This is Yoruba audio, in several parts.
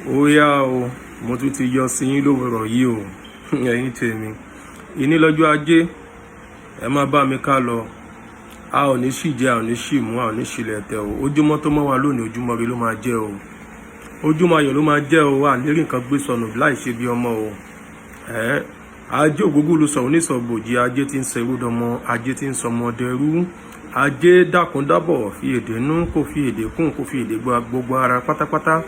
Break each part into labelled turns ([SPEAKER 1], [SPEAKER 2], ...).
[SPEAKER 1] Ó yá o, mo tún ti yọ sí yín lówùrọ̀ yìí o. Ẹ̀yin tèmi, ìní lọ́jọ́ Ajé, ẹ má bá mi ká lọ. A ò ní ṣì jẹ, a ò ní ṣì mú, a ò ní ṣìlẹ̀ tẹ̀ o. Ojúmọ́ tó mọ́ wa lónìí, ojúmọ́ ire ló máa jẹ́ o. Ojúmọ́ ayọ̀ ló máa jẹ́ o. A ní rí nǹkan gbé sọnù láì ṣe bí ọmọ o. Ẹ̀ Ajé ògógó sọ̀rọ̀ onísọ̀bòjì, ajé tí ń ṣerú dọmọ, ajé tí ń sọmọ dẹrú. Ajé dákúndábọ̀, fi èdè nú, kó fi èdè kún, kó fi èdè gba gbogbo ara pátápátá,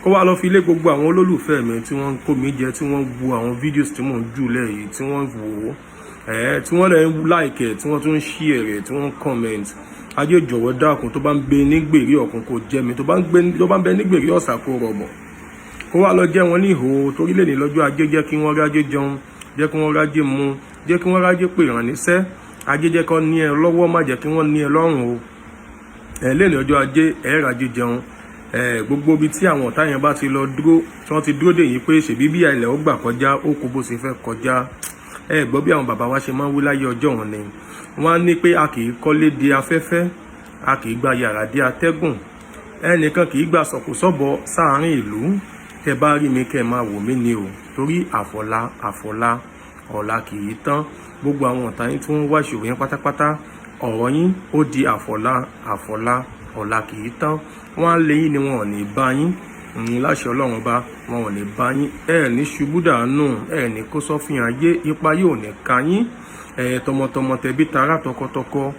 [SPEAKER 1] kó wá lọ fi lé gbogbo àwọn olólùfẹ́ mi tí wọ́n ń kó mi jẹ, tí wọ́n ń wo àwọn videos tí mò ń jù lẹ́yìn, tí wọ́n wò ó ẹ̀, tí wọ́n lè ń like ẹ̀, tí wọ́n tún ń share rẹ̀, tí wọ́n ń comment. Ajé, jọ̀wọ́ dákun, tó bá ń gbé nígbèrè ọ̀kun, kó jẹ́ mi, tó bá ń bẹ nígbèrè ọ̀sà, kó rọ̀bọ̀, kó wá lọ jẹ́ wọn ní ìhò torí lè ní lọ́jọ́ Ajé. Jẹ́ kí wọ́n rájé jẹun, jẹ́ kí wọ́n rájé mu, jẹ́ kí wọ́n rájé pè ràn níṣẹ́. Ajé, jẹ́ kó ní ẹ lọ́wọ́, má jẹ́ kí wọ́n ní ẹ lọ́rùn o. Ẹ lè ní ọjọ́ Ajé, ẹ rájé jẹun. Ẹ gbogbo ibi tí àwọn ọ̀tá yẹn bá ti lọ dúró, tí wọ́n ti dúró dè yín pé ṣèbí bí ilẹ̀ ó gbà kọjá, ó kú bó ṣe fẹ́ kọjá. Ẹ gbọ́ bí àwọn bàbá wa ṣe máa ń wí láyé ọjọ́ wọn ni, wọ́n á ní pé a kì í kọ́lé de afẹ́fẹ́, a kì í gba yàrá dé atẹ́gùn, ẹnìkan kì í gba sọ̀kòsọ́bọ̀ sáàárín ìlú. Tẹ bá rí mi, kẹ́ ẹ máa wò mí ni o, torí àfọ̀lá àfọ̀lá ọ̀la kì í tán. Gbogbo àwọn ọ̀tá yín tí wọ́n wá ìṣòro yẹn pátápátá, ọ̀rọ̀ yín ó di àfọ̀lá àfọ̀lá ọ̀la kì í tán. Wọ́n á lé yín ni, wọn ò ní bá yín. Láṣẹ Ọlọ́run bá wọn ò ní bá yín. Ẹ ní ṣubú dànù, ẹ ní kó sọ́fìn ayé, ipa yóò ní ka yín. Ẹ tọmọtọmọ, tẹbí tará, tọkọtọkọ.